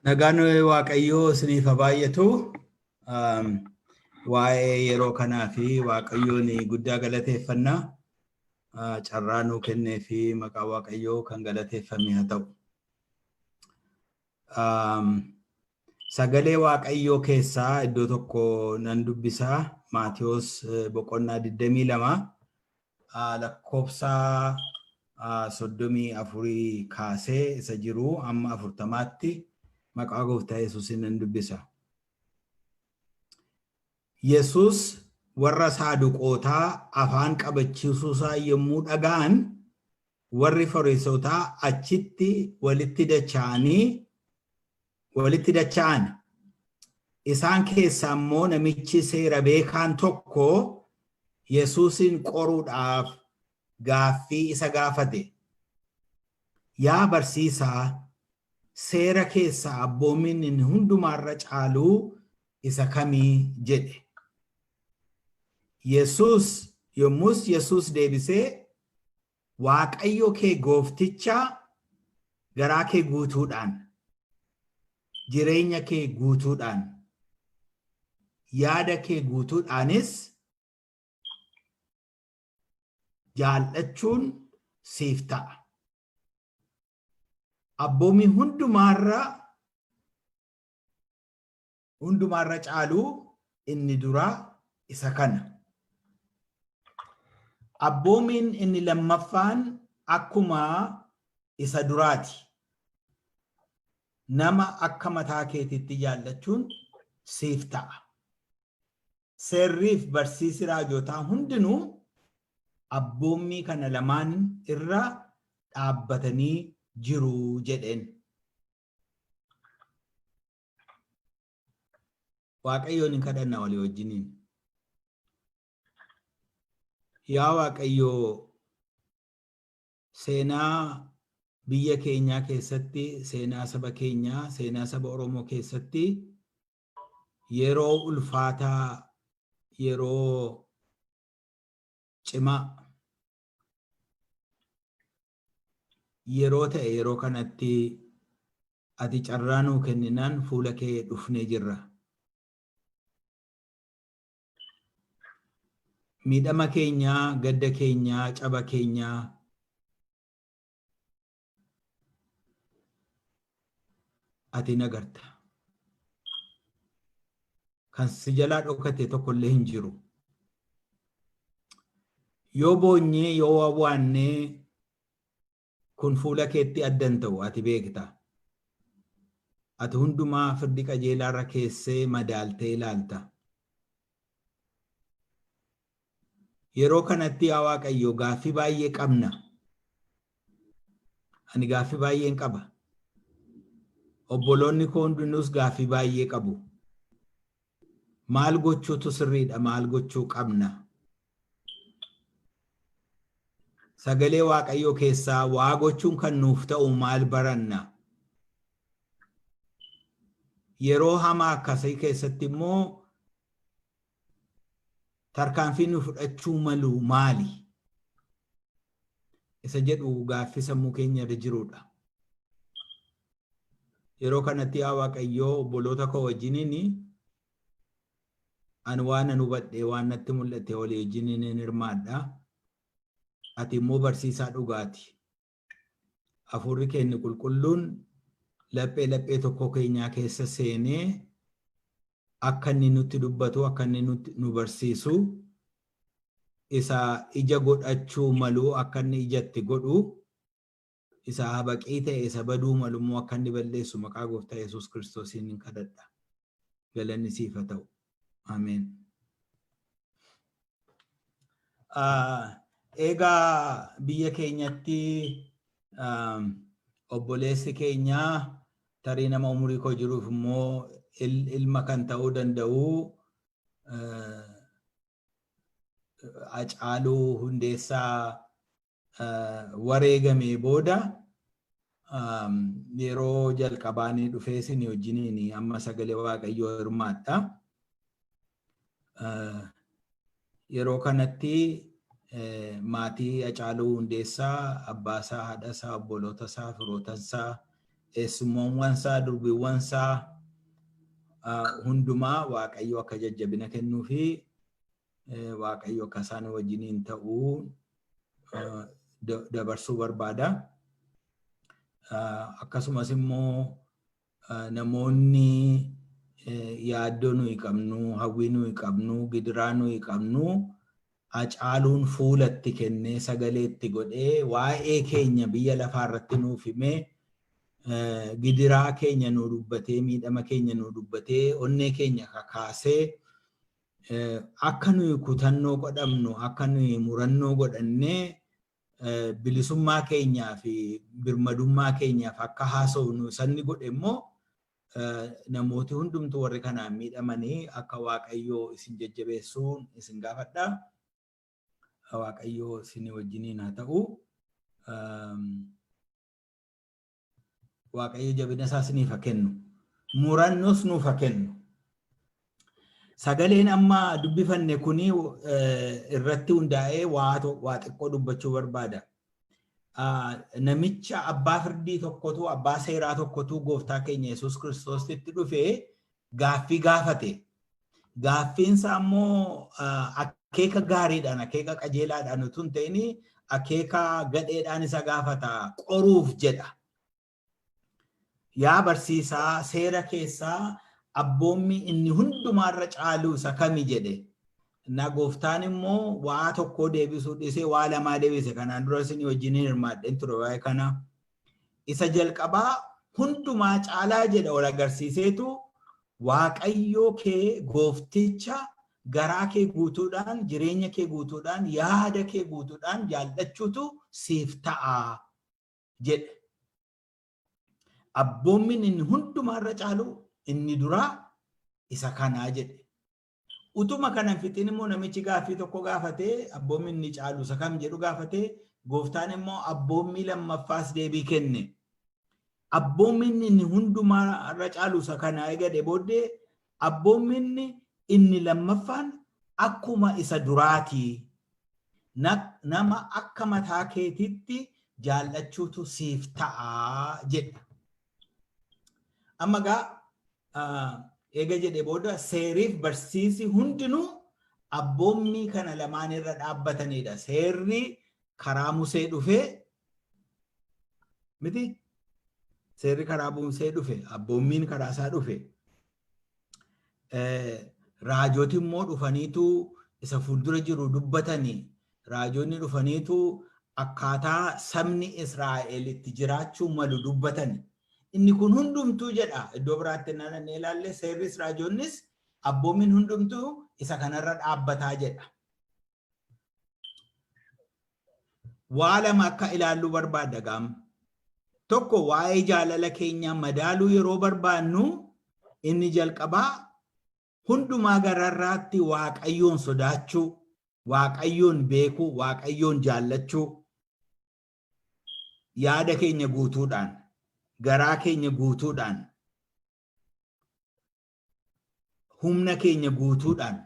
Nagaan Waaqayyoo isiniif haa baay'atu. Waa'ee yeroo kanaa fi Waaqayyoon guddaa galateeffannaa. Carraa nuu kennee fi maqaa Waaqayyoo kan galateeffame haa ta'u. Sagalee Waaqayyoo keessaa iddoo tokko nan dubbisaa. Maatiyos boqonnaa 22 lakkoofsa 34 kaasee isa jiru amma 40tti maqaa gooftaa Yesuusiin nan dubbisa. Yesuus warra Saaduqootaa afaan qabachiisuusaa yommuu dhaga'an warri Fariisotaa achitti walitti dacha'anii walitti dacha'an. Isaan keessaa immoo namichi seera beekaan tokko Yesuusin qoruudhaaf gaaffii isa gaafate. Yaa barsiisaa, seera keessaa abboommiin inni hundumaarra caalu isa kamii? jedhe. Yesuus yommus Yesuus deebisee, Waaqayyo kee goofticha garaa kee guutuudhaan, jireenya kee guutuudhaan, yaada kee guutuudhaanis jaal'achuun siif ta'a. Abboommii hundumaarra caalu inni duraa isa kana. Abboomiin inni lammaffaan akkuma isa duraati. Nama akka mataa keetiitti jaallachuun siif ta'a. Seerriif barsiisi raajotaa hundinuu abboommii kana lamaan irra dhaabbatanii jiru jedheen. Waaqayyoon hin kadhanna walii wajjiniin. Yaa Waaqayyoo, seenaa biyya keenyaa keessatti, seenaa saba keenyaa, seenaa saba Oromoo keessatti yeroo ulfaataa, yeroo cimaa yeroo ta'e yeroo kanatti ati carraa nuu kenninaan fuula kee dhufnee jirra. Miidhama keenya, gadda keenya, caba keenya ati hin agarta. Kan si jalaa dhokate tokko illee hin jiru. Yoo boonyee, yoo wawwaannee, kun fuula keetti adda hin ta'u, ati beekta. Ati hundumaa firdi qajeelaarra keessee madaaltee ilaalta. Yeroo kanatti yaa Waaqayyo gaaffii baay'ee qabna. Ani gaaffii baay'een qaba. Obboloonni koo hundinuus gaaffii baay'ee qabu. Maal gochuutu sirriidha? Maal gochuu qabna? Sagalee Waaqayyoo keessaa waa gochuun kan nuuf ta'u maal baranna? Yeroo hamaa akkasii keessatti immoo tarkaanfii nu fudhachuu malu maali? Isa jedhu gaaffii sammuu keenya irra jirudha. Yeroo kanatti yaa Waaqayyoo obboloota koo wajjiniin ani waan an hubadhe, waan natti mul'ate walii wajjiniin hin hirmaadha. Ati immoo barsiisaa dhugaati. Hafuurri keenya qulqulluun laphee laphee tokkoo keenyaa keessa seenee akka inni nutti dubbatu, akka inni nu barsiisu, isa ija godhachuu malu akka inni ijatti godhu, isa habaqii ta'e, isa baduu malu immoo akka inni balleessu maqaa gooftaa Yesuus Kiristoosiin hin kadhadha. Galanni siif haa ta'u. Ameen. Egaa biyya keenyatti obboleessi keenya, tarii nama umurii koo jiruuf immoo ilma kan ta'uu danda'u, Hacaaluu Hundeessaa wareegamee booda yeroo jalqabaa ni dhufee isin wajjiniin amma sagalee Waaqayyoo hirmaadha. Yeroo kanatti maatii Hacaaluu Hundeessaa, abbaasaa, haadhasaa, obbolootasaa, firootansaa Eessummoowwan isaa, durbiiwwan isaa hundumaa Waaqayyo akka jajjabina kennuu fi Waaqayyo akka isaan wajjiniin ta'uu dabarsuu barbaada. Akkasumas immoo namoonni yaaddoo nuyi qabnu, hawwii nuyi qabnu, gidiraa nuyi qabnu Hacaaluun fuulatti kennee, sagaleetti godhee, waa'ee keenya biyya lafaa irratti nuuf himee, gidiraa keenya nuu dubbatee, miidhama keenya nuu dubbatee, onnee keenya kakaasee, akka nuyi kutannoo godhamnu, akka nuyi murannoo godhannee bilisummaa keenyaa fi birmadummaa keenyaaf akka haasofnu sanni godhe immoo, namooti hundumtuu warri kanaan miidhamanii akka Waaqayyoo isin jajjabeessuun isin gaafadha. Waaqayyoo isin wajjiniin haa ta'u. Waaqayyo jabina isaa isiniif haa kennu. Murannoos nuuf haa kennu. Sagaleen amma dubbifanne kuni irratti hundaa'ee waa xiqqoo dubbachuu barbaada. Namicha abbaa firdii tokkotu, abbaa seeraa tokkotu gooftaa keenya Yesuus Kiristoositti dhufee gaaffii gaafate. Gaaffiinsa ammoo akeeka gaariidhaan, akeeka qajeelaadhaan utuu hin ta'in, akeeka gadheedhaan isa gaafata, qoruuf jedha. "Yaa barsiisaa, seera keessaa abboommi inni hundumaarra caalu isa kami?" jedhe. Na gooftaan immoo waa tokkoo deebisuu dhiisee waa lamaa deebise. Kanaan dura isin wajjin hirmaadheen ture waa'ee kana. Isa jalqabaa hundumaa caalaa jedha ol agarsiiseetu, "Waaqayyoo kee goofticha garaa kee guutuudhaan, jireenya kee guutuudhaan, yaada kee guutuudhaan jaallachuutu siif ta'a" jedhe. Abboommiin inni hundumaarra caalu inni duraa isa kanaa jedhe. Utuma kana hin fixin immoo namichi gaaffii tokko gaafatee, abboommiin inni caalu isa kam jedhu gaafatee, gooftaan immoo abboommii lammaffaas deebii kenne. Abboommiin inni hundumaarra caalu isa kanaa eegade booddee, abboommiin inni lammaffaan akkuma isa duraati. Nama akka mataa keetitti jaallachuutu siif ta'a jedha. Amma gaa eega jedhe booda, seeriif barsiisi hundinuu abboommii kana lamaan irra dhaabbatanidha. Seerri karaa Musee dhufee miti? Seerri karaa Musee dhufe, abboommiin karaa isaa dhufe. Raajoti immoo dhufaniitu isa fuuldura jiru dubbatanii, raajonni dhufaniitu akkaataa sabni Israa'el itti jiraachuu malu dubbatani. Inni kun hundumtuu jedha, iddoo biraatti naannee ilaalle, seerris raajonnis abboommiin hundumtuu isa kanarra dhaabbataa jedha. Waa lama akka ilaalluu barbaadda gaam. Tokko, waa'ee jaalala keenyaa madaaluu yeroo barbaannu, inni jalqabaa hundumaa gararraatti Waaqayyoon sodaachuu, Waaqayyoon beekuu, Waaqayyoon jaallachuu, yaada keenya guutuudhaan, garaa keenya guutuudhaan, humna keenya guutuudhaan,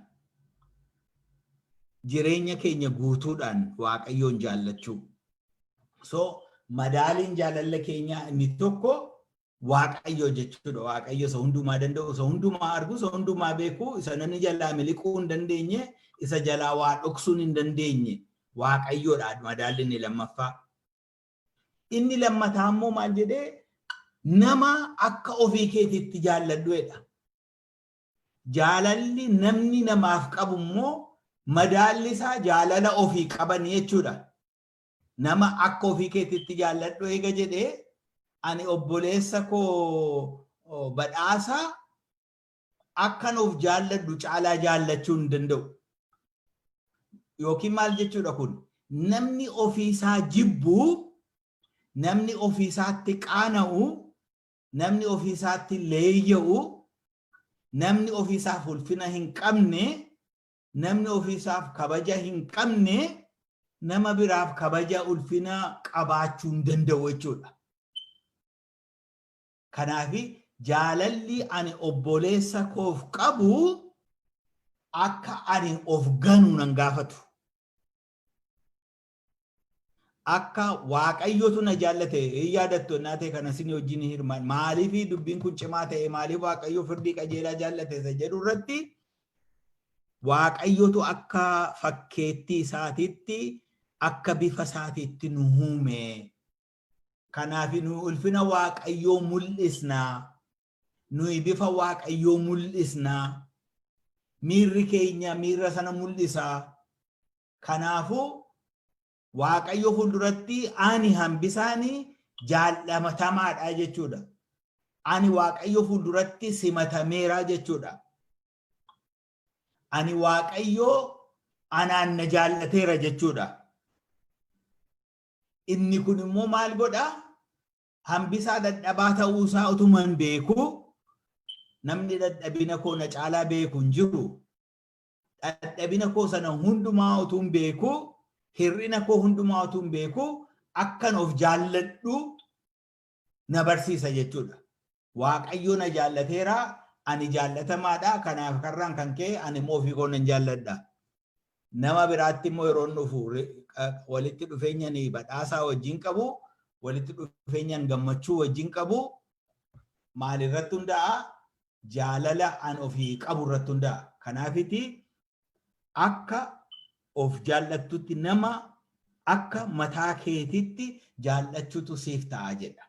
jireenya keenya guutuudhaan Waaqayyoon jaallachuu. So madaaliin jaalala keenyaa inni tokko Waaqayyo jechuudha. Waaqayyo isa hundumaa danda'u, isa hundumaa argu, isa hundumaa beeku, isa namni jalaa miliquu hin dandeenye, isa jalaa waa dhoksuun hin dandeenye Waaqayyoodha madaalli inni lammaffaa. Inni lammataa immoo maal jedhee? Nama akka ofii keetiitti jaalladhu jedha. Jaalalli namni namaaf qabu immoo madaalli isaa jaalala ofii qabanii jechuudha. Nama akka ofii keetiitti jaalladhu eega jedhee, ani obboleessa koo Badhaasaa akkan of jaalladhu caalaa jaallachuu hin danda'u. Yookiin maal jechuudha kun? Namni ofiisaa jibbu, namni ofiisaatti qaana'u, namni ofiisaatti leeyya'u, namni ofiisaaf ulfina hin qabne, namni ofiisaaf kabaja hin qabne, nama biraaf kabaja ulfina qabaachuu hin danda'u jechuudha. Kanaaf jaalalli ani obboleessa koof qabu akka ani of ganu nan gaafatu. Akka Waaqayyotu na jaallate hin yaadattu ennaa ta'e kana isin wajjin hirmaan. Maaliif dubbiin kun cimaa ta'e, maaliif Waaqayyo firdii qajeelaa jaallate isa jedhu irratti, Waaqayyotu akka fakkeettii isaatiitti, akka bifa isaatiitti nu uume. Kanaaf nu ulfina Waaqayyoo mul'isna. Nuyi bifa Waaqayyoo mul'isna. Miirri keenya miira sana mul'isa. Kanaafuu Waaqayyo fuulduratti ani hambisaani jaallatamaadha jechuudha. Ani Waaqayyo fuulduratti simatameera jechuudha. Ani Waaqayyo anaan na jaallateera jechuudha. Inni kun immoo maal godha? Hambisaa dadhabaa ta'uusaa utuman beeku, namni dadhabina koo na caalaa beeku hin jiru. Dadhabina koo sana hundumaa utuun beeku, hir'ina koo hundumaa utuun beeku, akkan of jaalladhu na barsiisa jechuudha. Waaqayyo na jaallateera, ani jaallatamaadha, kanaaf karraan kan ka'e ani immoo ofii koo nan jaalladha. Nama biraatti immoo yeroo dhufu walitti dhufeenyaan badhaasaa wajjin qabu, walitti dhufeenyaan gammachuu wajjin qabu maalirratti hundaa'a? Jaalala an ofii qabu irratti hundaa'a. Kanaafiti akka of jaallattutti nama akka mataa keetitti jaallachuutu siif ta'a jedha.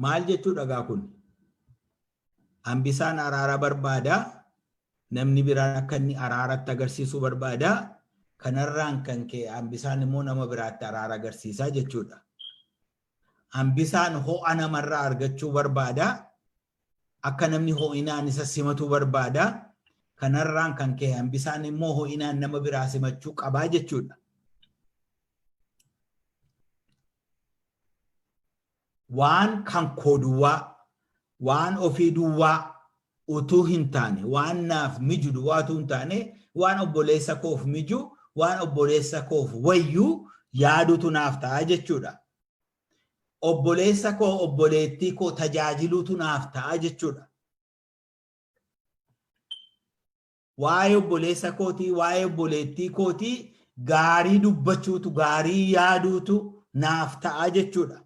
Maal jechuudha gaa kun? Hambisaan araara barbaada. Namni biraan akka inni araaratti agarsiisuu barbaada. Kanarraan kan ka'e hambisaan immoo nama biraatti araara agarsiisaa jechuudha. Hambisaan ho'a namarraa argachuu barbaada. Akka namni ho'inaan isa simatu barbaada. Kanarraan kan ka'e hambisaan immoo ho'inaan nama biraa simachuu qabaa jechuudha. Waan kan koo duwwaa, waan ofii duwwaa utuu hin taane, waan naaf miju duwwaa utuu hin taane, waan obboleessa koof miju, waan obboleessa koof wayyu yaadutu naaf ta'a jechuudha. Obboleessa koo, obboleettii koo tajaajiluutu naaf ta'a jechuudha. Waa'ee obboleessa kootii, waa'ee obboleettii kootii gaarii dubbachuutu, gaarii yaaduutu naaf ta'a jechuudha.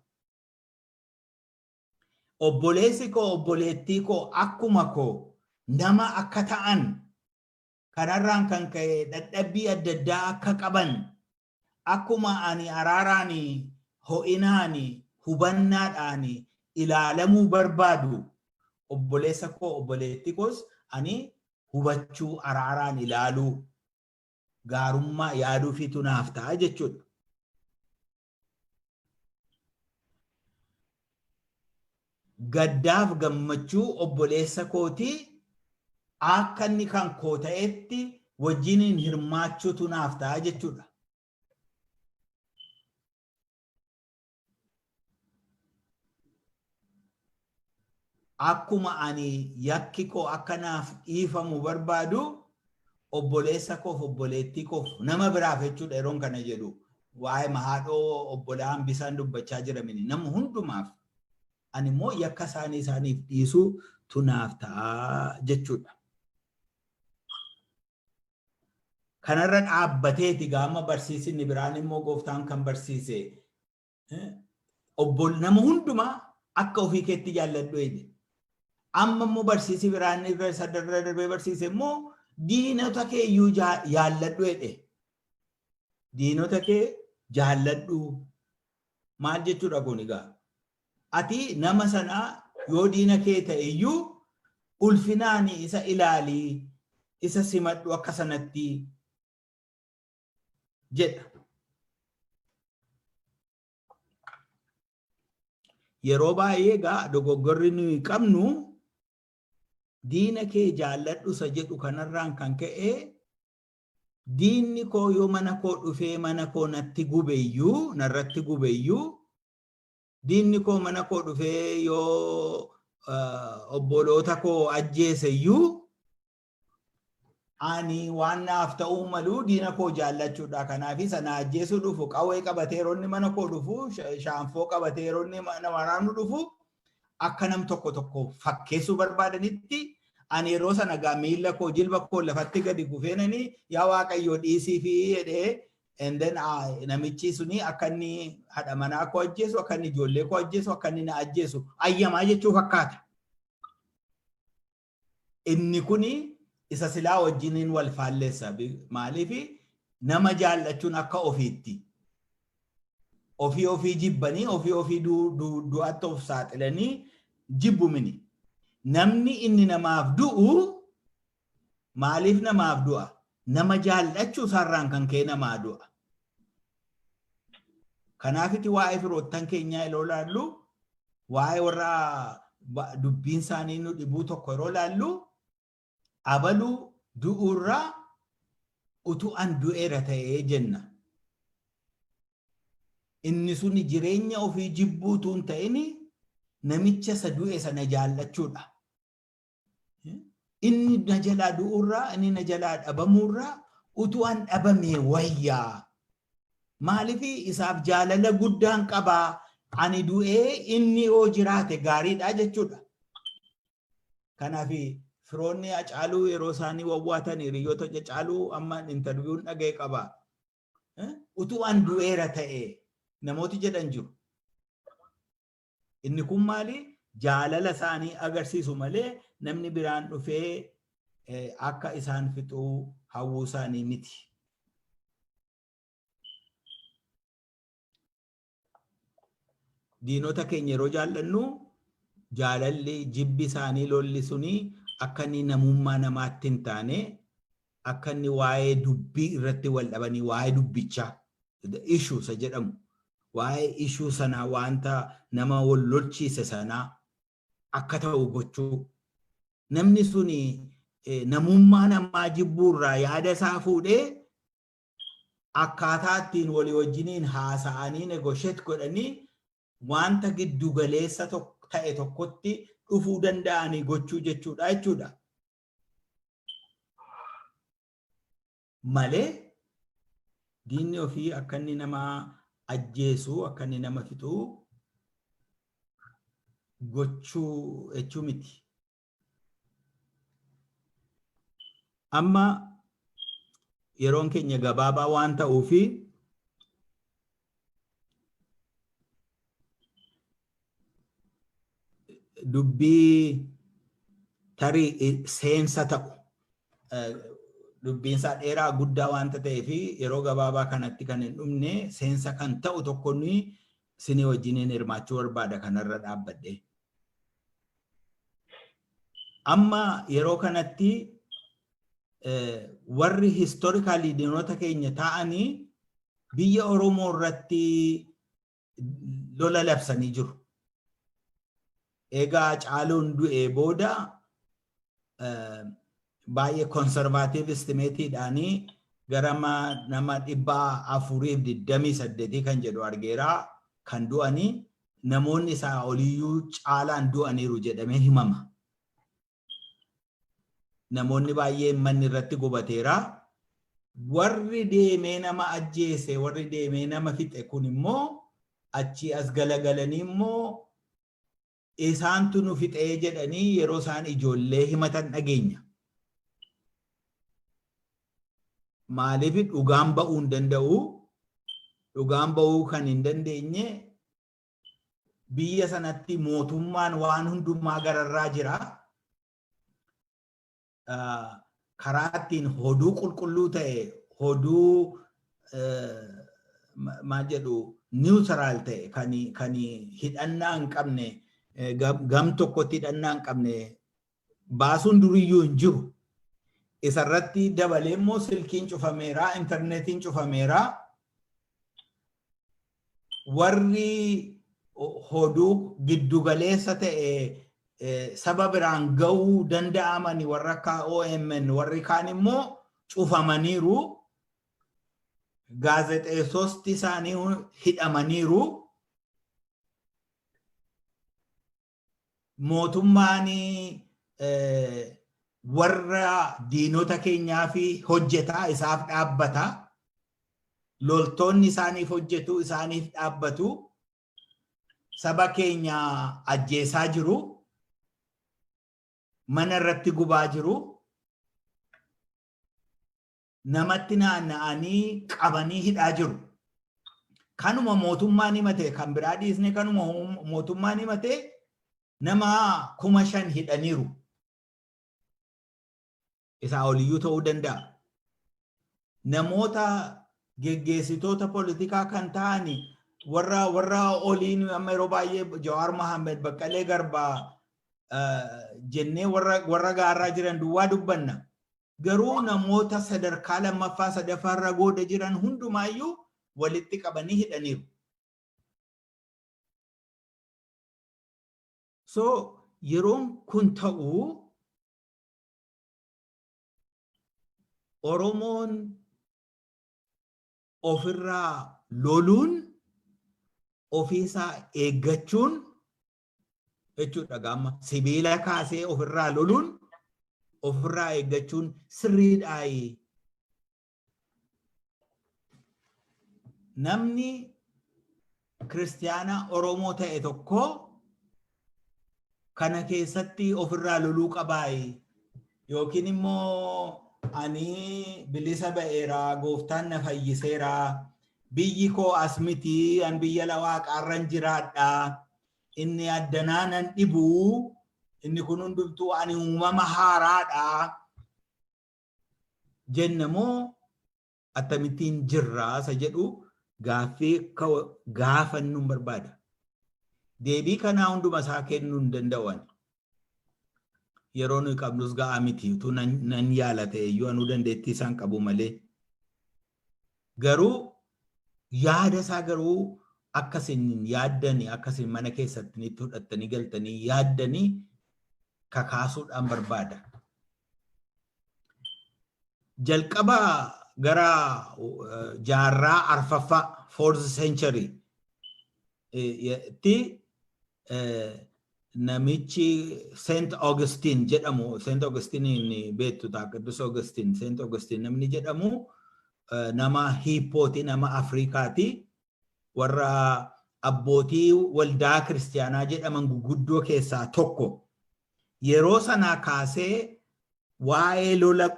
Obboleessi koo, obboleettii koo akkuma koo nama akka ta'an, kanarraan kan ka'e dadhabbii adda addaa akka qaban, akkuma ani araaraan, ho'inaan, hubannaadhaan ilaalamuu barbaadu, obboleessa koo, obboleettii koos ani hubachuu, araaraan ilaaluu, gaarummaa yaaduufiitu naaf ta'a jechuudha. Gaddaaf gammachuu obboleessa kootii akka inni kan koo ta'etti wajjiniin hirmaachuutu naaf ta'a jechuudha. Akkuma ani yakki koo akka naaf dhiifamu barbaadu, obboleessa koof, obboleettii koof, nama biraaf jechuudha. Yeroon kana jedhu waa'ee haadhoo obbolaa hambisaan dubbachaa jiramini, nama hundumaaf ani immoo yakka isaanii isaaniif dhiisuu tu naaf ta'a jechuudha. Kanarra dhaabbateeti gaama barsiisinni biraan immoo gooftaan kan barsiise obbol nama hundumaa akka ofii keetti jaalladhu jedhe. Amma immoo barsiisi biraan irra sadarra darbee barsiise immoo diinota kee iyyuu jaalladhu jedhe. Diinota kee jaalladhu. Maal jechuudha kun egaa? Ati nama sana yoo diina kee ta'e iyyuu ulfinaan isa ilaali, isa simadhu akka sanatti jedha. Yeroo baay'ee egaa dogoggorri nuyi qabnu diina kee jaalladhu isa jedhu kanarraan kan ka'e, diinni koo yoo mana koo dhufee mana koo natti gube iyyuu, narratti gube iyyuu, diinni koo mana koo dhufee yoo obboloota koo ajjeese iyyuu, ani waan naaf ta'uu malu diina koo jaallachuudha. Kanaaf sana ajjeesuu dhufu, qawwee qabatee yeroo inni mana koo dhufu, shaanfoo qabatee yeroo inni mana waraanu dhufu, akka nam tokko tokko fakkeessuu barbaadanitti Ani yeroo sana gaa miilla koo, jilba koo lafatti gadi kufeenanii, "Yaa Waaqayyoo, dhiisii," fi jedhee, and then namichi suni akka inni haadha manaa koo ajjeesu, akka inni ijoollee koo ajjeesu, akka inni na ajjeesu ayyamaa jechuu fakkaata. Inni kuni isa silaa wajjiniin wal faalleessa. Maaliif? Nama jaallachuun akka ofiitti. Ofii ofii jibbanii, ofii ofii du'atti of saaxilanii jibbu mini. Namni inni namaaf du'u maaliif namaaf du'a? Nama jaallachuu isaarraan kan ka'e namaa du'a. Kanaafiti waa'ee firoottan keenyaa yeroo laallu, waa'ee warra dubbiin isaanii nu dhibuu tokko yeroo laallu, abaluu du'uurraa utuu an du'eera ta'ee jenna. Inni suni jireenya ofii jibbuutu hin ta'in, namicha isa du'e sana jaallachuudha. Inni na jalaa du'uurraa, inni na jalaa dhabamuurraa utuu an dhabame wayyaa. Maaliif? Isaaf jaalala guddaan qabaa, ani du'ee inni yoo jiraate gaariidha jechuudha. Kanaaf firoonni Hacaaluu yeroo isaanii wawwaatan, hiriyoota Hacaaluu amma interviewn dhaga'e qaba. Utuu an du'eera ta'e namooti jedhan jiru. Inni kun maali? Jaalala isaanii agarsiisu malee namni biraan dhufee akka isaan fixuu hawwuu isaanii miti. Diinota keenya yeroo jaallannu, jaalalli jibbi isaanii, lolli suni akka inni namummaa namaatti hin taane, akka inni waa'ee dubbii irratti wal dhabanii, waa'ee dubbichaa, issue isa jedhamu, waa'ee issue sanaa, wanta nama wal lolchiise sanaa akka ta'u gochuu. Namni suni namummaa namaa jibbuurraa yaada isaa fuudhee akkaataa ittiin walii wajjiniin haasa'anii, negotiate godhanii, wanta giddu galeessa ta'e tokkotti dhufuu danda'anii gochuu jechuudha jechuudha. Malee diinni ofii akka inni nama ajjeesu, akka inni nama fixu gochuu jechuu miti. Amma yeroon keenya gabaabaa waan ta'uufi dubbii tarii seensa ta'u, dubbiin isaa dheeraa guddaa waanta ta'eefi yeroo gabaabaa kanatti kan hin dhumne, seensa kan ta'u tokko nuyi sinii wajjiniin hirmaachuu barbaada kanarra dhaabbadhe. Amma yeroo kanatti warri historically diinota keenya ta'anii biyya Oromoo irratti lola labsanii jiru. Egaa Caaluun du'ee booda baay'ee conservative estimateiidhaanii gara nama 428 kan jedhu argeeraa kan du'anii, namoonni isaa oliyyuu caalaan du'aniiru jedhamee himama. Namoonni baay'een manni irratti gubateera. Warri deemee nama ajjeese, warri deemee nama fixe kun immoo achii as galagalanii immoo isaantu nu fixee jedhanii yeroo isaan ijoollee himatan dhageenya. Maaliif? Dhugaan ba'uu hin danda'u? Dhugaan ba'uu kan hin dandeenye, biyya sanatti mootummaan waan hundumaa gararraa jira. Karaa ittiin hoduu qulqulluu ta'e, hoduu maal jedhu, neutral ta'e, kan hidhannaa hin qabne, gam tokkotti hidhannaa hin qabne baasuun duriyyuu hin jiru. Isarratti dabalee immoo silkiin cufameera, intarneetiin cufameera. Warri hoduu giddugaleessa ta'e saba biraan ga'uu danda'amani, warra akka OMN, warri kaan immoo cufamaniiru. Gaazexeessoosti isaanii hidhamaniiru. Mootummaan warra diinota keenyaa fi hojjetaa isaaf dhaabbata. Loltoonni isaaniif hojjetu, isaaniif dhaabbatu. Saba keenya ajjeesaa jiru. Mana irratti gubaa jiru. Namatti naanna'anii qabanii hidhaa jiru. Kanuma mootummaan himate, kan biraa dhiisne, kanuma mootummaan himate nama 5,000 hidhaniiru. Isaa oliyyuu ta'uu danda'a. Namoota geggeessitoota poolitikaa kan ta'an, warra oliin, amma yeroo baay'ee Jawaar Mohaammed, Baqqalee Garbaa jennee warra gaarraa jiran duwwaa dubbanna. Garuu namoota sadarkaa lammaffaa, sadaffaarra gooda jiran hundumaayyuu walitti qabanii hidhaniiru. So yeroon kun ta'u, Oromoon ofirraa loluun, ofiisaa eeggachuun jechuudha, gaama sibiila kaasee ofirraa loluun, ofirraa eeggachuun sirriidhaayi. Namni kiristiyaana Oromoo ta'e tokko kana keessatti ofirraa loluu qabaayi, yookiin immoo ani bilisa ba'eera, gooftaan na fayyiseera, biyyi koo as miti, an biyya waaqaarran jiraadha, inni addanaa nan dhibu, inni kun hundumtuu ani uumama haaraadha jenna moo akkamittiin jirraa isa jedhu gaaffii gaafannuun barbaada. Deebii kanaa hunduma isaa kennuu hin danda'u. Yeroo nuyi qabnus ga'aa miti, utuu nan yaala ta'e iyyuu anuu dandeettii isaan qabu malee. Garuu yaada isaa garuu akkasin yaaddanii, akkasin mana keessatti itti fudhattanii galtanii yaaddanii kakaasuudhaan barbaada. Jalqaba gara jaarraa arfaffaa, fourth century tti, namichi Saint Augustine jedhamu, Saint Augustine beektu ta'a, Qidus Augustine, Saint Augustine namni jedhamu nama Hiippooti, nama Afrikaati, warra abbootii waldaa kiristiyaanaa jedhaman guguddoo keessaa tokko. Yeroo sanaa kaasee waa'ee lola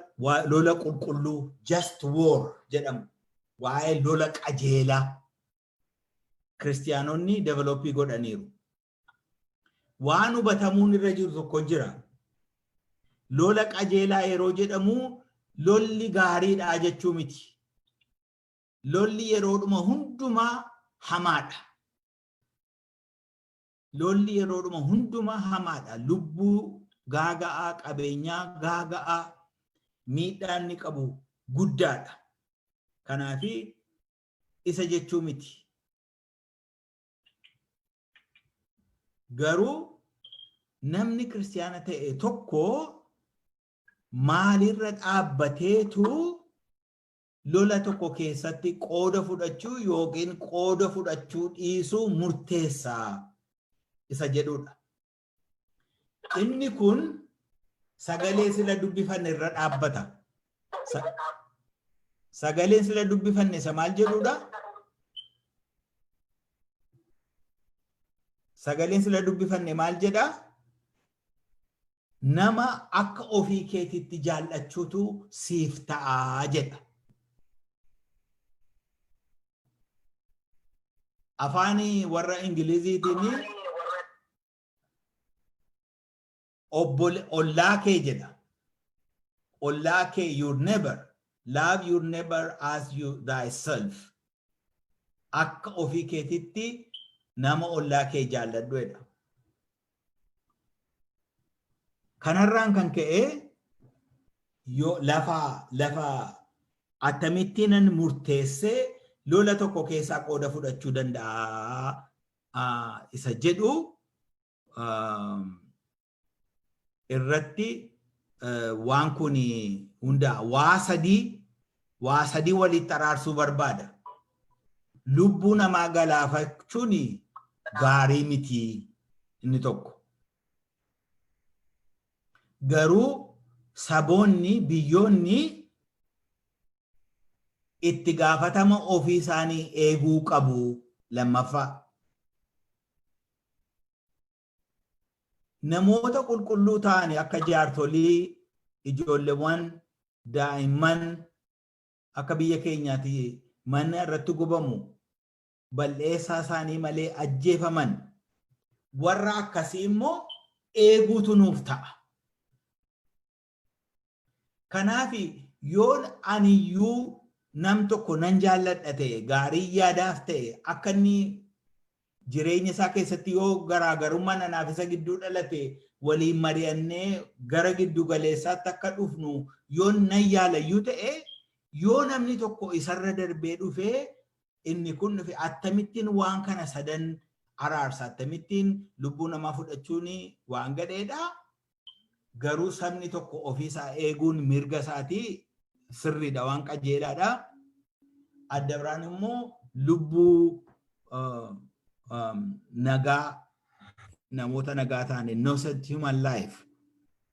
qulqulluu, just war jedhamu, waa'ee lola qajeelaa kiristiyaanonni develop godhaniiru. Waan hubatamuun irra jiru tokko jira. Lola qajeelaa yeroo jedhamu lolli gaariidha jechuu miti. Lolli yeroodhuma hundumaa hamaadha. Lolli yeroodhuma hundumaa hamaadha. Lubbuu gaaga'aa, qabeenyaa gaaga'aa, miidhaa inni qabu guddaadha. Kanaafi isa jechuu miti. Garuu namni kiristiyaana ta'e tokko maalirra dhaabbateetu lola tokko keessatti qooda fudhachuu yookiin qooda fudhachuu dhiisuu murteessaa isa jedhudha. Inni kun sagalee sila dubbifanne irra dhaabbata. Sagaleen sila dubbifanne isa maal jedhudha? Sagaleen sila dubbifanne maal jedha? Nama akka ofii keetitti jaallachuutu siif ta'aa jedha. Afaan warra Ingiliziitiin ollaa kee jedha. Ollaa kee, your neighbor, love your neighbor as you thyself. Akka ofii keetitti nama ollaa kee jaalladhu jedha. Kanarraan kan ka'e yoo lafa akkamittiin murteessee lola tokko keessaa qooda fudhachuu danda'a isa jedhu irratti waan kun hundaa waa sadii walitti araarsuu barbaada. Lubbuu namaa galaafachuun gaarii miti inni tokko. Garuu saboonni, biyyoonni itti gaafatama ofii isaanii eeguu qabu lammaffaa. Namoota qulqulluu ta'an akka jaartolii, ijoolleewwan, daa'imman akka biyya keenyaatti mana irratti gubamu, balleessaa isaanii malee ajjeefaman, warra akkasii immoo eeguutu nuuf ta'a. Kanaaf yoo aniyyuu nam tokko nan jaalladha ta'e, gaarii yaadaaf ta'e, akka inni jireenya isaa keessatti yoo garaagarummaan anaaf isa gidduu dhalate waliin mari'annee gara giddu galeessaatti akka dhufnu yoo nan yaalayyuu ta'e, yoo namni tokko isarra darbee dhufee inni kun dhufe, akkamittiin waan kana sadan araarsa? Akkamittiin lubbuu namaa fudhachuun waan gadheedha. Garuu sabni tokko ofiisaa eeguun mirga isaatii, sirriidha, waan qajeelaadha. Adda biraan immoo lubbuu nagaa, namoota nagaa ta'an, innocent human life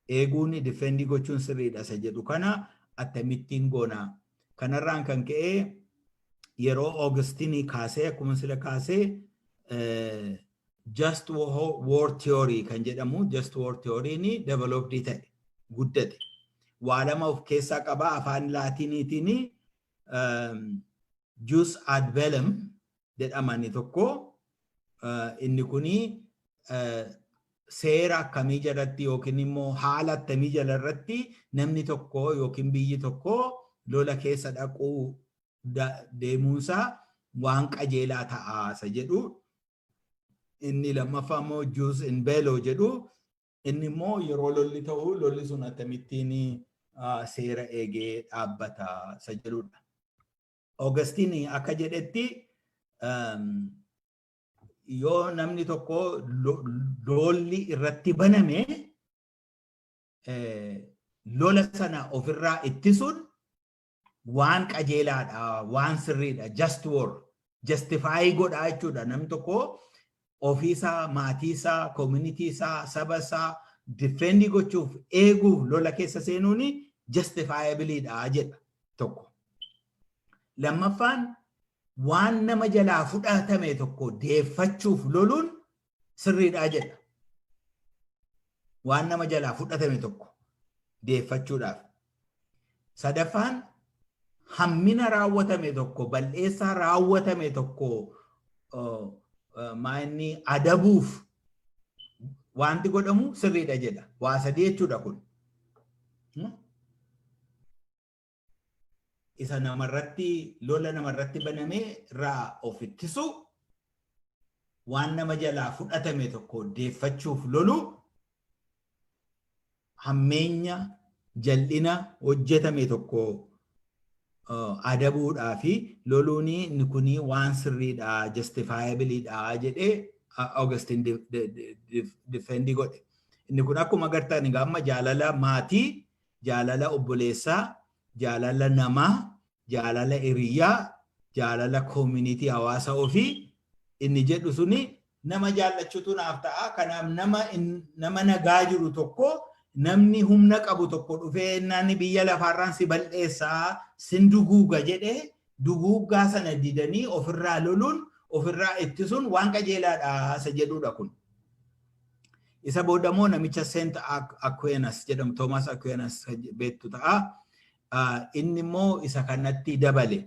eeguun, defend gochuun sirriidha isa jedhu kana akkamittiin goona? Kanarraan kan ka'e yeroo Augustinii kaasee, akkuma sila kaasee, just war theory kan jedhamu, just war theory ni developed ta'e, guddate. Waa lama of keessaa qaba. Afaan Laatiniitiin jus ad bellum jedhamani tokko, inni kuni seera akkamii jalatti yookiin immoo haala akkamii jalarratti namni tokko yookiin biyyi tokko lola keessa dhaquu deemuunsaa waan qajeelaa ta'a isa jedhu. Inni lammaffaa immoo jus in bello jedhu. Inni immoo yeroo lolli ta'u lolli sun akkamittiin seera eegee dhaabbata isa jedhudha. Augustine akka jedhetti, yoo namni tokko lolli irratti baname, lola sana ofirraa ittisuun waan qajeelaadha, waan sirriidha, just war justify godha jechuudha. Namni tokko ofiisaa, maatiisaa, community isaa, saba isaa defend gochuuf, eeguuf lola keessa seenuun justifiableiidha jedha tokko. Lammaffaan, waan nama jalaa fudhatame tokko deeffachuuf loluun sirriidha jedha. Waan nama jalaa fudhatame tokko deeffachuudhaaf. Sadaffaan, hammina raawwatame tokko, bal'eessaa raawwatame tokko maanni adabuuf wanti godhamu sirriidha jedha. Waa sadii jechuudha kun. Isa namarratti lola namarratti baname irraa of ittisu, waan nama jalaa fudhatame tokko deeffachuuf lolu, hammeenya, jal'ina hojjetame tokko adabuudhaa fi loluun inni kuni waan sirriidha, justifiableiidha jedhee Augustine defend godhe. Inni kun akkuma agartan egaa amma jaalala maatii, jaalala obboleessaa, jaalala namaa, jaalala hiriyyaa, jaalala community, hawaasa ofii inni jedhu suni nama jaallachuutu naaf ta'a. Kanaaf nama nagaa jiru tokko namni humna qabu tokko dhufee namni biyya lafaarraan si bal'eessaa, sin duguuga jedhee, duguuggaa sana didanii ofirraa loluun, ofirraa ittisuun waan qajeelaadha isa jedhudha kun. Isa booda immoo namicha Saint Aquinas jedhamu, Thomas Aquinas beektu ta'a. Inni immoo isa kanatti dabale.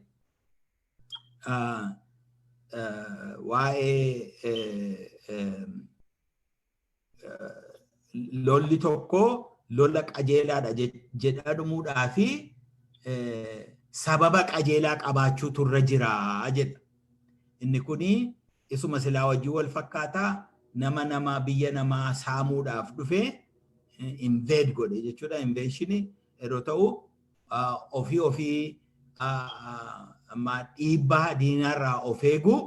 Waa'ee lolli tokko lola qajeelaadha jedhamuudhaa fi sababa qajeelaa qabaachuutu irra jira jedha. Inni kuni isuma silaa wajjin wal fakkaataa. Nama biyya namaa saamuudhaaf dhufe invade godhe jechuudha. Invasion yeroo ta'u ofii ofii dhiibbaa diinarraa of eeguu,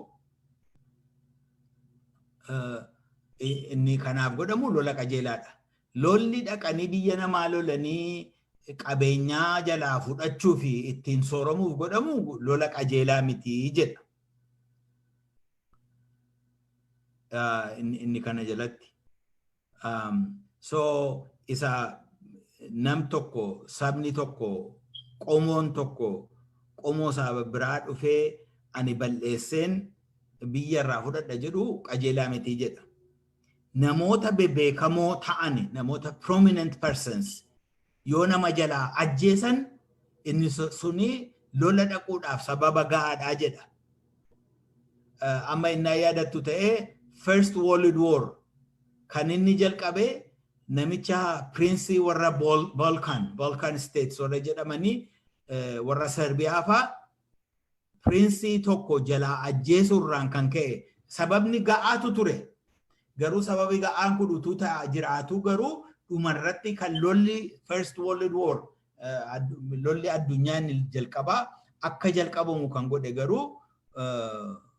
inni kanaaf godhamu lola qajeelaadha. Lolli dhaqanii biyya namaa lolanii qabeenyaa jalaa fudhachuu fi ittiin sooromuuf godhamu lola qajeelaa miti jedha. Inni kana jalatti. So isa nam tokko, sabni tokko, qomoon tokko qomoo isaa biraa dhufee ani bal'eesseen biyya irraa fudhadha jedhu qajeelaa miti jedha. Namoota bebeekamoo ta'an, namoota prominent persons yoo nama jalaa ajjeesan, inni suni lola dhaquudhaaf sababa ga'aadhaa jedha. Amma innaa yaadattu ta'ee, First World War kan inni jalqabe namicha prince warra Balkan States warra jedhamanii, warra Serbiyaa faa, prince tokko jalaa ajjeesuurraan kan ka'e sababni ga'aatu ture. Garuu sababi ga'aan kun utuu jiraatu garuu dhumarratti kan lolli First World War, lolli addunyaa inni jalqabaa akka jalqabamu kan godhe garuu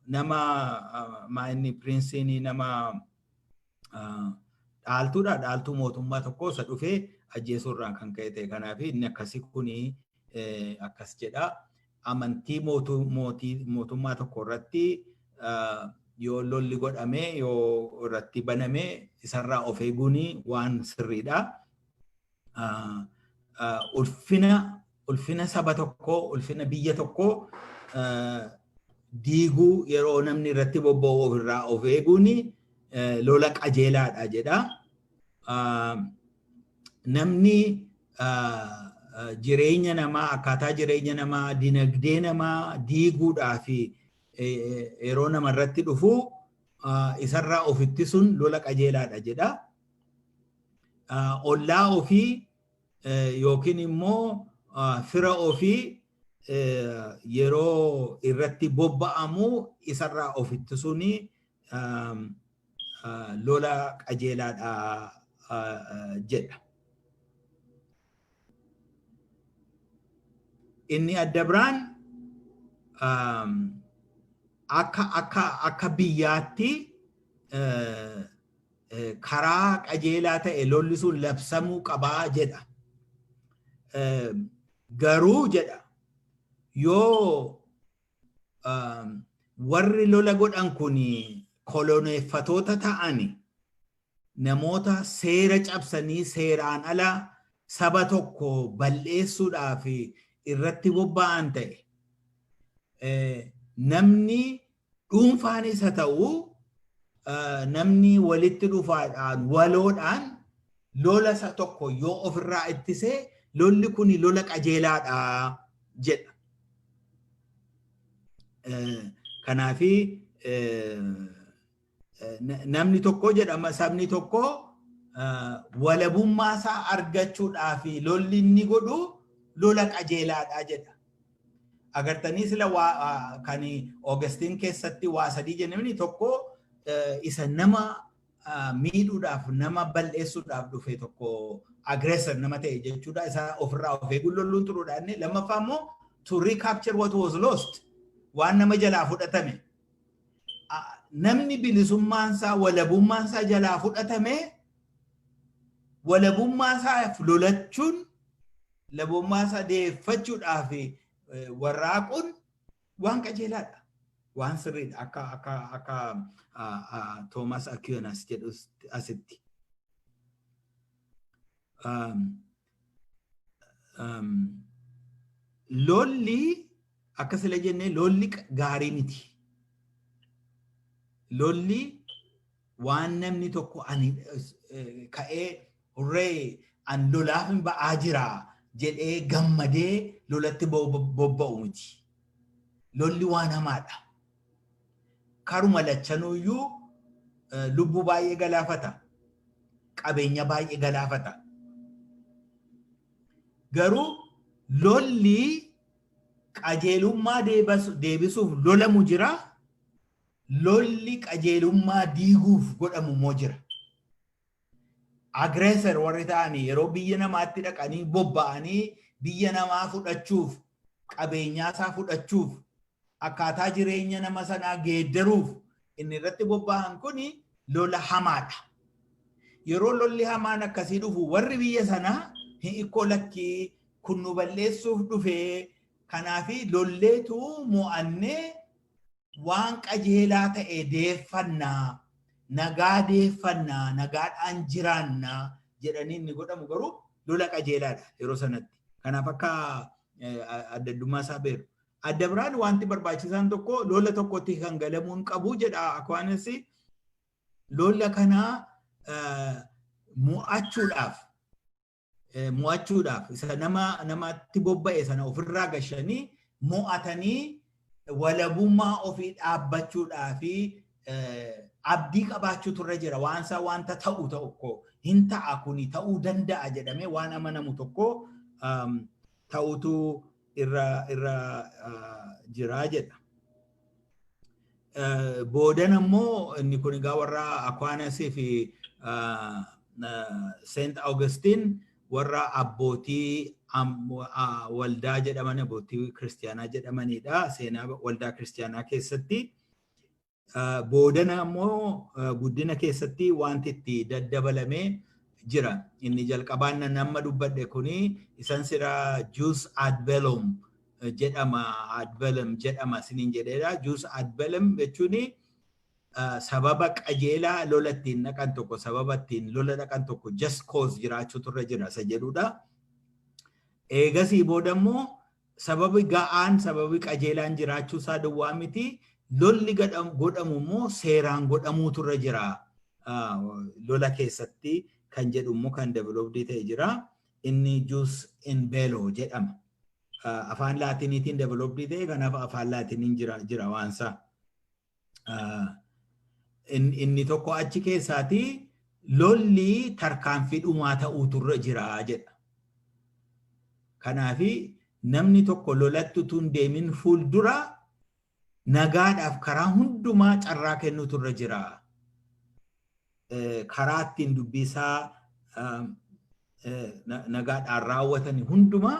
nama inni prince nama dhaaltuudha, dhaaltuu mootummaa tokko isa dhufee ajjeesuurraan kan ka'e ta'e. Kanaaf inni akkasii kuni akkas jedha. Amantii mootummaa tokko irratti yoo lolli godhame, yoo irratti baname, isarraa of eeguun waan sirriidha. Ulfina saba tokkoo, ulfina biyya tokkoo diiguu yeroo namni irratti bobba'u ofirraa of eeguun lola qajeelaadha jedha. Namni jireenya namaa, akkaataa jireenya namaa, dinagdee namaa diiguudhaa fi yeroo namarratti dhufu isarraa of ittisuun lola qajeelaadha jedha. Ollaa ofii yookiin immoo fira ofii yeroo irratti bobba'amu isarraa of ittisuun lola qajeelaadha jedha. Inni adda biraan akka biyyaatti karaa qajeelaa ta'e lolli sun labsamuu qabaa jedha. Garuu jedha, yoo warri lola godhan kun koloneeffatoota ta'ani, namoota seera cabsanii seeraan ala saba tokko bal'eessuudhaaf irratti bobba'an ta'e, namni dhuunfaanis haa ta'u namni walitti dhufaadhaan waloodhaan lola isa tokko yoo ofirraa ittisee, lolli kun lola qajeelaadha jedha. Kanaafi namni tokko jedhama, sabni tokko walabummaa isaa argachuudhaaf lolli inni godhu lola qajeelaadha jedha. Agartanii, sila kan Augustine keessatti waa sadii jennee, tokko isa nama miidhuudhaaf, nama bal'eessuudhaaf dhufe tokko, aggressor nama ta'e jechuudha. Isa ofirraa of eeguun lolluun turuudha. Inni lammaffaa immoo to recapture what was lost, waan nama jalaa fudhatame. Namni bilisummaan isaa, walabummaan isaa jalaa fudhatame, walabummaa isaaf lolachuun, walabummaa isaa deeffachuudhaaf warraaquun waan qajeelaadha. Waan sirriidha akka Thomas Aquinas jedhu asitti. Lolli akka sila jennee lolli gaarii miti. Lolli waan namni tokko ani ka'ee hurree an lolaaf hin ba'aa jira jedhee gammadee lolatti bobba'u miti. Lolli waan hamaadha. Karuma lachanuuyyuu lubbuu baay'ee galaafata. Qabeenya baay'ee galaafata. Garuu lolli qajeelummaa deebisuuf lolamu jira. Lolli qajeelummaa diiguuf godhamu immoo jira. Aggressor warri ta'anii yeroo biyya namaatti dhaqanii bobba'anii biyya namaa fudhachuuf, qabeenyaa isaa fudhachuuf, akkaataa jireenya nama sanaa geeddaruuf inni irratti bobba'an kuni lola hamaadha. Yeroo lolli hamaan akkasii dhufu warri biyya sanaa hin ikkoo lakkii kun nu balleessuuf dhufee, kanaafi lolleetu mo'annee waan qajeelaa ta'e deeffannaa, nagaa deeffannaa, nagaadhaan jiraannaa jedhanii inni godhamu garuu lola qajeelaadha yeroo sanatti. Kanaaf akka adda addummaa isaa beeku. Adda biraan wanti barbaachisaan tokko lola tokkotti kan galamuun qabu jedha Aquinas. Lola kanaa Mo'achuudhaaf isa nama namatti bobba'e sana ofirraa gashanii mo'atanii walabummaa ofii dhaabbachuudhaa fi abdii qabaachuutu irra jira. Waan isaa wanta ta'u tokko hin ta'a, kuni ta'uu danda'a jedhamee waan amanamu tokko ta'utu irra jira jedha. Boodan ammoo inni kun egaa warra Aquinas fi Saint Augustine, warra abbootii waldaa jedhaman, abbootii kiristiyaanaa jedhamanidha, seenaa waldaa kiristiyaanaa keessatti. Boodana ammoo guddina keessatti wanti itti daddabalamee jira. Inni jalqabaan nama dubbadhe kuni isan sira jus ad bellum jedhama, ad bellum jedhama isiniin jedheera. Jus ad bellum jechuun sababa qajeelaa lola ittiin dhaqan tokko, sababa ittiin lola dhaqan tokko, just cause jiraachuutu irra jira isa jedhudha. Eegasii booda immoo sababi ga'aan, sababi qajeelaan jiraachuu isaa duwwaa miti, lolli godhamu immoo seeraan godhamuutu irra jira. Lola keessatti kan jedhu immoo kan developed ta'e jira. Inni jus in bello jedhama. Afaan Laatiniitiin developed ta'e, kanaaf afaan Laatiniin jira waansaa. Inni tokko achi keessaati lolli tarkaanfii dhumaa ta'uutu irra jira jedha. Kanaafi namni tokko lolatti utuu hin deemin fuuldura nagaadhaaf karaa hundumaa carraa kennuutu irra jira. Karaa ittiin dubbii isaa nagaadhaan raawwatan hundumaa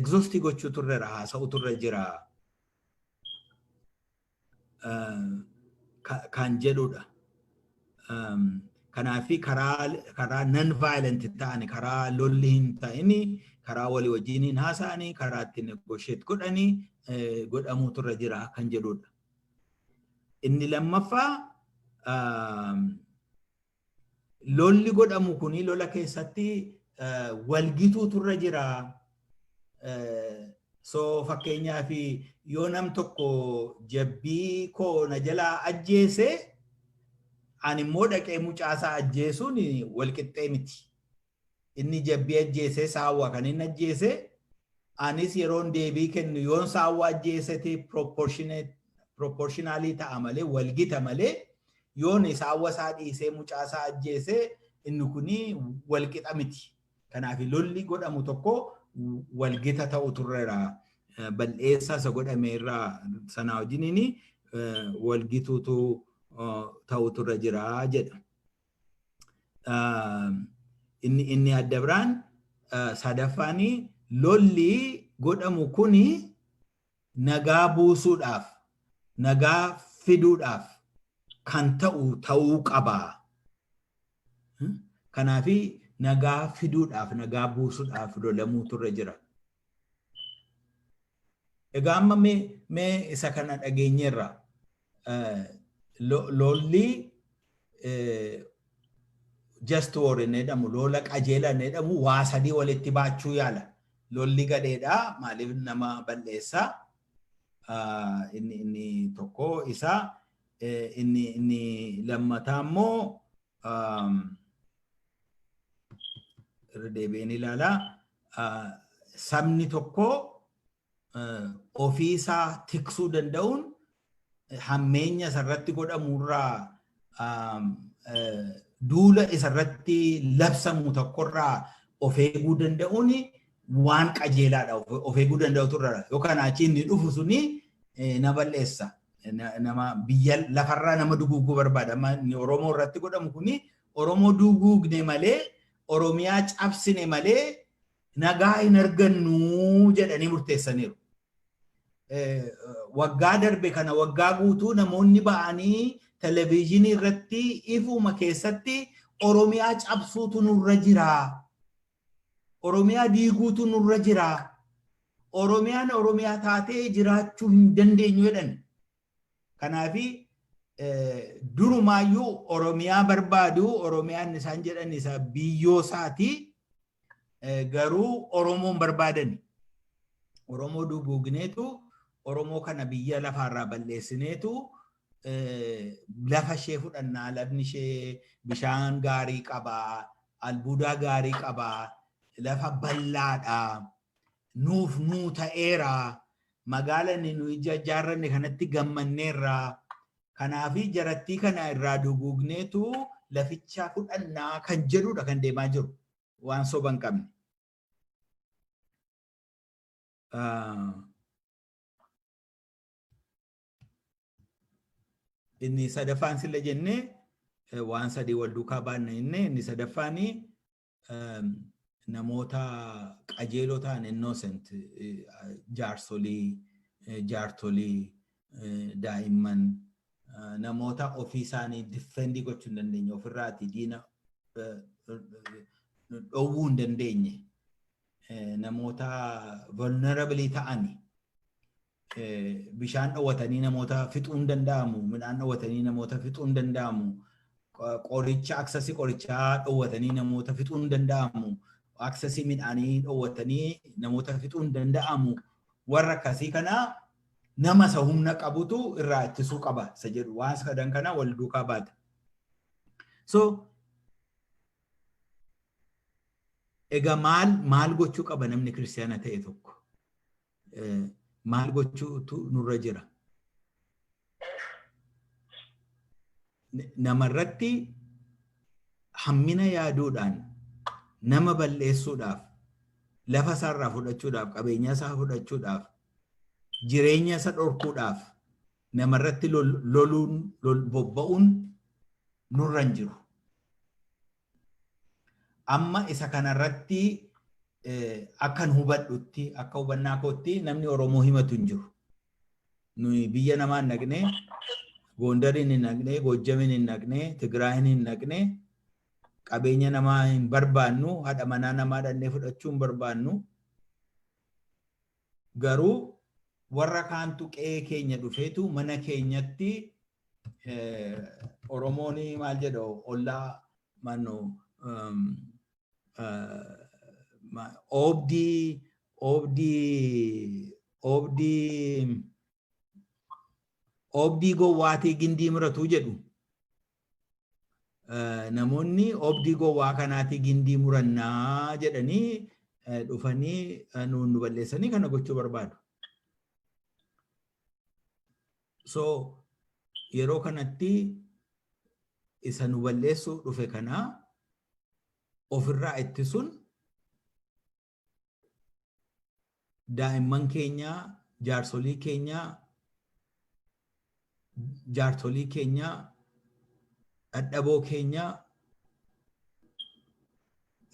exhaust gochuutu irra jira, haasa'utu irra jira kan jedhudha. Kanaafi karaa non violent ta'an, karaa lolli hin ta'ini, karaa walii wajjin hin haasa'anii, karaa ittiin negotiate godhanii godhamuutu irra jira kan jedhudha. Inni lammaffaa, lolli godhamu kuni lola keessatti walgituutu irra jira. So fakkeenyaaf yoo nam tokko jabbii koo na jalaa ajjeese, ani immoo dhaqee mucaasaa ajjeesuun walqixxee miti. Inni jabbii ajjeese, saawwa kan inni ajjeese, anis yeroon deebii kennu yoon saawwa ajjeesete proportional ta'a malee, walgita malee, yoon saawwa isaa dhiisee mucaasaa ajjeese inni kuni walqixa miti. Kanaaf lolli godhamu tokko walgita ta'u turreera. Bal'eessaa isa godhame irraa sanaa wajjiniin walgituutu ta'utu irra jira jedha. Inni adda biraan sadaffaan, lolli godhamu kuni nagaa buusuudhaaf, nagaa fiduudhaaf kan ta'u ta'uu qaba. Kanaafi nagaa fiduudhaaf, nagaa buusuudhaaf lolamuutu irra jira. Egaa amma mee isa kana dhageenyeerra. Lolli just war inni jedhamu, lola qajeelaa inni jedhamu, waa sadii walitti baachuu yaala. Lolli gadheedha, maaliif nama balleessaa. Inni tokko isa, inni lammataa immoo, irra deebi'een ilaalaa, sabni tokko ofiisaa tiksuu danda'uun hammeenya isarratti godhamurraa, duula isarratti labsamu tokkorraa of eeguu danda'uun waan qajeelaadha. Of eeguu danda'utu irra. Yookaan achi inni dhufu suni na balleessa. Nama biyya lafarraa nama duguuguu barbaada. Amma inni Oromoo irratti godhamu kuni Oromoo duguugne malee, Oromiyaa cabsine malee nagaa hin argannu jedhanii murteessaniiru. Waggaa darbe kana waggaa guutuu namoonni ba'anii televezyiinii irratti ifuma keessatti Oromiyaa cabsuutu nurra jira. Oromiyaa diiguutu nurra jira. Oromiyaan Oromiyaa taatee jiraachuu hin dandeenyu jedhan. Kanaafi durumaayyuu Oromiyaa barbaadu. Oromiyaan isaan jedhan isa biyyoo isaati. Garuu Oromoon barbaadani. Oromoo duguugneetu, Oromoo kana biyya lafaarraa balleessineetu Lafa ishee fudhannaa, lafni ishee bishaan gaarii qabaa, albuudaa gaarii qabaa, lafa bal'aadhaa, nuuf nuu ta'eera, magaala inni nu ijaarranne kanatti gammanneerra. Kanaafi jarattii kana irraa duguugneetu laficha fudhannaa kan jedhudha kan deemaa jiru, waan soba hin qabne. Inni sadaffaan silla jennee waan sadii wal duukaa baanna jennee, inni sadaffaan namoota qajeeloo ta'an, innocent, jaarsolii, jaartolii, daa'imman, namoota ofii isaanii defend gochuu hin dandeenye, ofirraati diina dhowwuu hin dandeenye, namoota vulnerable ta'ani. Bishaan dhowwatanii namoota fixuu hin danda'amu, midhaan dhowwatanii namoota fixuu hin danda'amu, qoricha, access qorichaa dhowwatanii namoota fixuu hin danda'amu, access midhaanii dhowwatanii namoota fixuu hin danda'amu. Warra akkasii kana nama isa humna qabutu irraa ittisuu qaba isa jedhu, waan sadan kana wal duukaa baata. So egaa maal maal gochuu qaba namni kiristaana ta'e tokko? Maal gochuutu nurra jira? Namarratti hammina yaaduudhaan nama balleessuudhaaf, lafa isaarraa fudhachuudhaaf, qabeenya isaa fudhachuudhaaf, jireenya isa dhorkuudhaaf namarratti loluun, bobba'uun nurra hin jiru. Amma isa kanarratti akkan hubadhutti, akka hubannaa kootti, namni Oromoo himatu hin jiru. Nuyi biyya namaa hin dhaqnee, Gondariin hin dhaqnee, Goojjamiin hin dhaqnee, Tigraayin hin dhaqnee, qabeenya namaa hin barbaannu, haadha manaa namaa dhaqnee fudhachuu hin barbaannu. Garuu warra kaantu qe'ee keenya dhufeetu mana keenyatti, Oromoon maal jedhu, ollaa mannu oobdii gowwaatii gindii muratu jedhu. Namoonni oobdii gowwaa kanaatii gindii murannaa jedhanii dhufanii nuun nu balleessanii kana gochuu barbaadu. So yeroo kanatti isa nu balleessuu dhufe kana ofirraa ittisuun daa'imman keenya, jaarsolii keenya, dhadhaboo keenya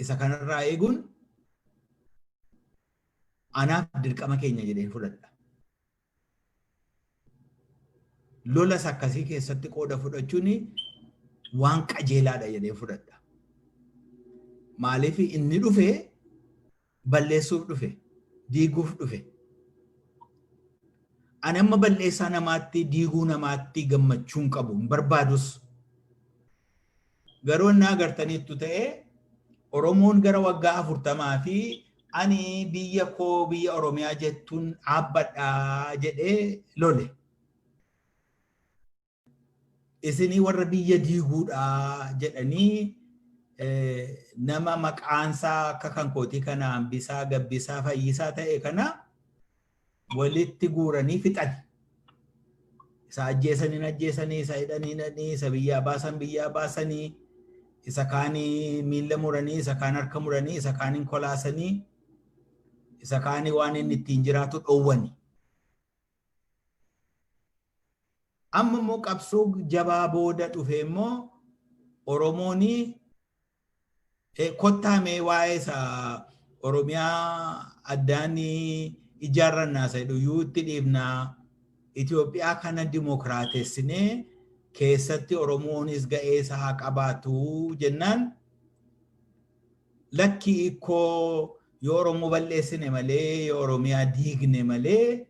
isa kanarraa eeguun anaaf dirqama keenya jedheen fudhadha. Lolas akkasii keessatti qooda fudhachuun waan qajeelaadha jedheen fudhadha. Maaliif? Inni dhufe balleessuuf dhufe, diiguuf dhufe. Ani amma balleessaa namaatti, diiguu namaatti gammachuun qabu, hin barbaadus. Garuu inni agartaniittu ta'ee, Oromoon gara waggaa 40 fi ani biyya koo, biyya Oromiyaa jettuun dhaabbadhaa jedhee lole. Isinii warra biyya diiguudhaa jedhanii nama maqaansaa akka kan kootii kana Hambisaa, Gabbisaa, Fayyisaa ta'e kana walitti guuranii fixan. Isa ajjeesanii ajjeesanii, isa hidhanii hidhanii, isa biyyaa baasan biyyaa baasanii, isa kaanii miilla muranii, isa kaan harka muranii, isa kaaniin kolaasanii, isa kaanii waan inni ittiin jiraatu dhoowwani. Amma immoo qabsoo jabaa booda dhufe immoo Oromoon kottaa mee waa'ee isa Oromiyaa addaan ijaarrannaa isa jedhu itti dhiibnaa, Itoophiyaa kana dimokiraatessinee keessatti Oromoonis ga'ee isaa haa qabaatu jennaan, lakki, ikkoo yoo Oromoo balleessine malee, yoo Oromiyaa diigne malee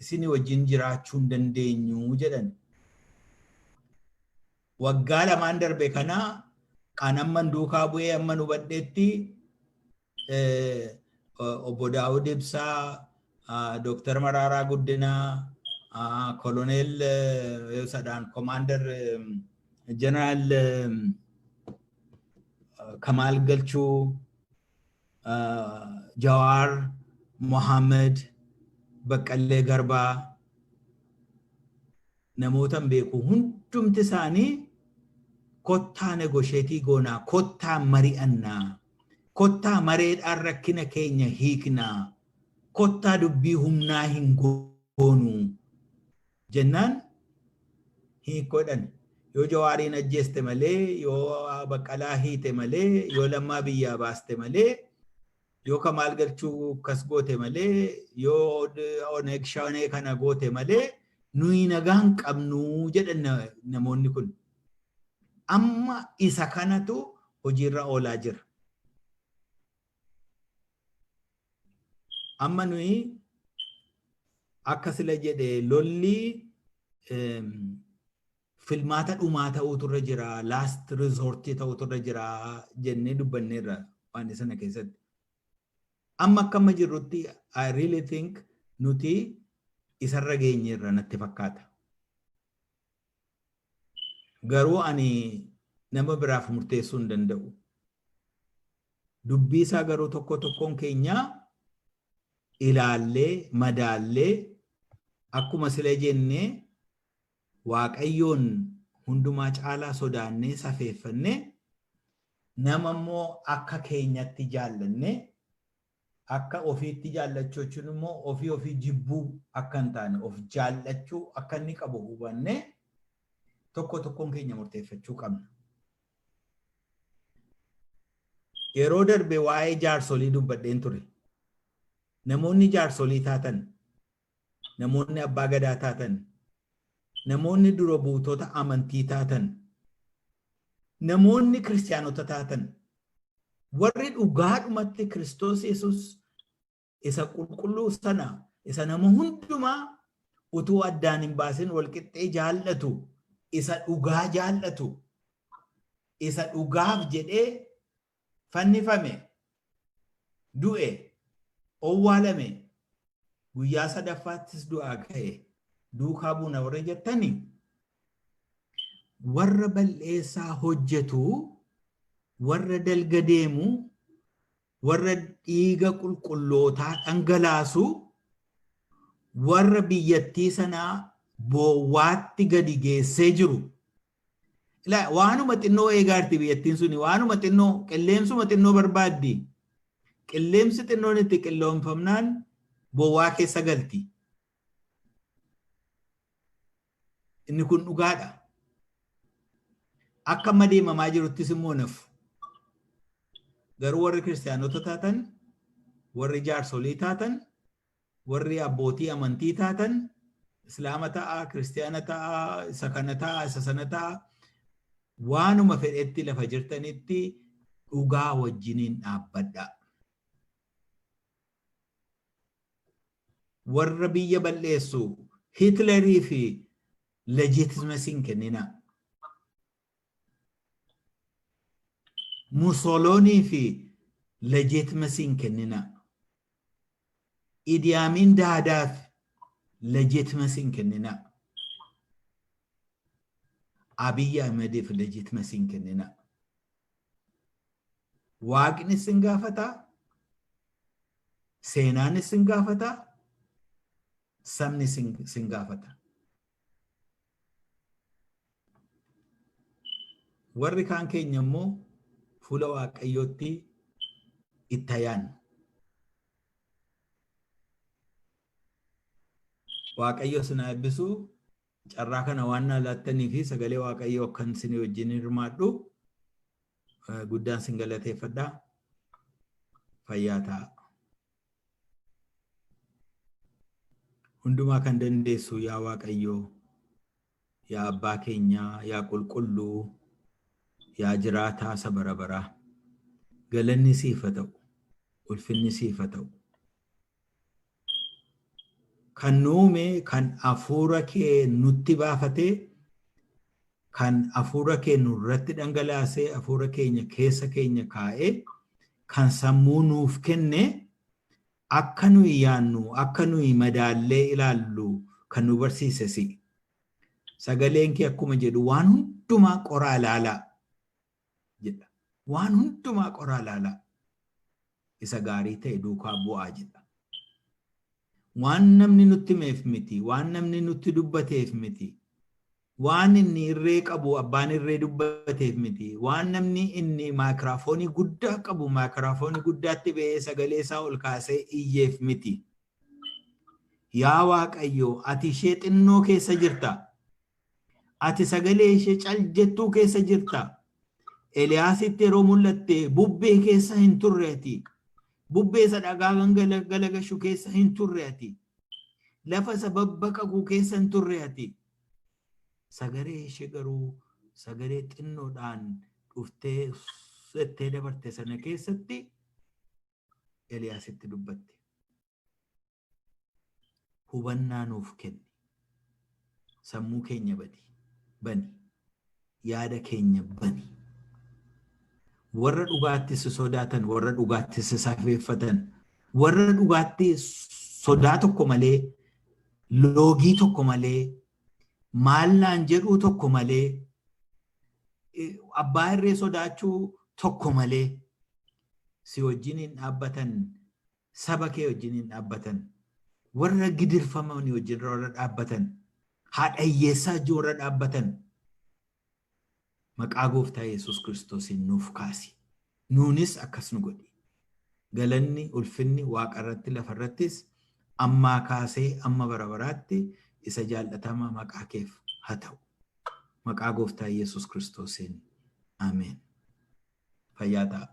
isinii wajjin jiraachuu hin dandeenyu jedhan. Waggaa 2n darbe kana kan amman duukaa bu'ee amman hubadheetti, obbo Daawud Ibsaa, Dooktar Maraaraa Guddinaa, Koloneel sadaan, Commander Jeneraal Kamaal Galchuu, Jawaar Mohammed, Baqqallee Garbaa, namoota beeku hundumti isaanii kottaa negotiate goonaa, kottaa mari'annaa, kottaa mareedhaan rakkina keenya hiiknaa, kottaa dubbii humnaa hin goonu jennaan hiikkoodhan. Yoo Jawaariin ajjeeste malee, yoo Baqqalaa hiite malee, yoo Lammaa biyyaa baaste malee, yoo Kamaal Galchuu akkas goote malee, yoo Oneg Shanee kana goote malee nuyi nagaan qabnu jedhan namoonni kun. Amma isa kanatu hojiirra oolaa jira. Amma nuyi akka sila jedhe lolli filmaata dhumaa ta'uutu irra jira, last resort ta'uutu irra jira jennee dubbanneerra waan sana keessatti. Amma akka amma jirrutti, I really think nuti isarra geenyeerra natti fakkaata. Garuu ani nama biraaf murteessuu hin danda'u. Dubbii isaa garuu tokko tokkoon keenyaa ilaallee madaallee, akkuma sila jennee, Waaqayyoon hundumaa caalaa sodaannee safeeffannee, nama immoo akka keenyatti jaallannee, akka ofiitti jaallachuu jechuun immoo ofii ofii jibbuu akka hin taane, of jaallachuu akka inni qabu hubannee tokko tokkoon keenya murteeffachuu qabna. Yeroo darbe waa'ee jaarsolii dubbadheen ture. Namoonni jaarsolii taatan, namoonni abbaa gadaa taatan, namoonni dura buutota amantii taatan, namoonni kiristaanota taatan, warri dhugaadhumatti Kiristoos Yesus isa qulqulluu sana, isa nama hundumaa utuu addaan hin baasin walqixxee jaallatu, isa dhugaa jaallatu, isa dhugaaf jedhee fannifame, du'e, owwaalame, guyyaa sadaffaattis du'aa ka'e duukaa buuna warra jettani, warra bal'eessaa hojjetu, warra dalga deemu, warra dhiiga qulqullootaa dhangalaasu, warra biyyattii sanaa boowwaatti gadi geessee jiru. Waanuma xinnoo eegaarti biyyattiin suni, waanuma xinnoo, qilleensuma xinnoo barbaaddi. Qilleensi xinnoon itti qilloonfamnaan boowwaa keessa galti. Inni kun dhugaadha. Akka amma deemamaa jiruttis immoo nafu. Garuu warri kiristaanota taatan, warri jaarsolii taatan, warri abbootii amantii taatan, islaama ta'a, kiristaana ta'a, isa kana ta'a, isa sana ta'a, waanuma fedhetti lafa jirtanitti dhugaa wajjiniin dhaabbadha. Warra biyya balleessu, Hitlerii fi legitimacy hin kenninaa. Musoloonii fi legitimacy hin kenninaa. Idi Amin Daadaaf legitimacy hin kenninaa. Abiyyi Ahmediif legitimacy hin kenninaa. Waaqni isin gaafataa, seenaan isin gaafataa, sabni isin gaafata. Warri kaan keenya immoo fuula Waaqayyootti itti yaannu. Waaqayyo isin haa eebbisu. Carraa kana waan naa laattanii fi sagalee Waaqayyoo akkan isin wajjin hirmaadhu guddaan isin galateeffadha. Fayyaa ta'a. Hundumaa kan dandeessu yaa Waaqayyoo, yaa Abbaa keenyaa, yaa qulqulluu, yaa jiraataa isa bara baraa. Galanni siif haa ta'u, ulfinni siif haa ta'u. Kan nu uume, kan hafuura kee nutti baafatee, kan hafuura kee nurratti dhangalaasee, hafuura keenya keessa keenya kaa'ee, kan sammuu nuuf kenne, akka nuyi yaannu, akka nuyi madaallee ilaallu Kan nu barsiise si'i. Sagaleen kee akkuma jedhu waan hundumaa qoraa ilaalaa jedha. Waan hundumaa qoraa ilaalaa. Isa gaarii ta'e duukaa bu'aa jedha. Waan namni nutti himeef miti, waan namni nutti dubbateef miti, waan inni irree qabu abbaan irree dubbateef miti, waan namni inni maayikiraafoonii guddaa qabu maayikiraafoonii guddaatti ba'ee sagalee isaa ol kaasee iyyeef miti. Yaa Waaqayyo, ati ishee xinnoo keessa jirta. Ati sagalee ishee cal jettuu keessa jirta. Eliyaasitti yeroo mul'atte bubbee keessa hin turre ati. Bubbee isa dhagaa galagashu keessa hin turre ati. Lafa isa babbaqaqu keessa hin turre ati. Sagalee ishee garuu sagalee xinnoodhaan dhuftee jettee dabarte sana keessatti Eliyaasitti dubbatte. Hubannaa nuuf kenni. Sammuu keenya badi. Bani. Yaada keenya bani. Warra dhugaatti si sodaatan, warra dhugaatti si safeeffatan, warra dhugaatti sodaa tokko malee, loogii tokko malee, maal naan jedhuu tokko malee, abbaa irree sodaachuu tokko malee si wajjin hin dhaabbatan, saba kee wajjin hin dhaabbatan, warra gidirfamanii wajjin warra dhaabbatan, haadha hiyyeessaa wajjin warra dhaabbatan, maqaa Gooftaa Yesuus Kiristoosiin nuuf kaasi. Nuunis akkas nu godhi. Galanni, ulfinni waaqa irratti lafa irrattis ammaa kaasee amma bara baraatti isa jaallatamaa maqaa keef haa ta'u. Maqaa Gooftaa Yesuus Kiristoosiin. Ameen. Fayyaa ta'a.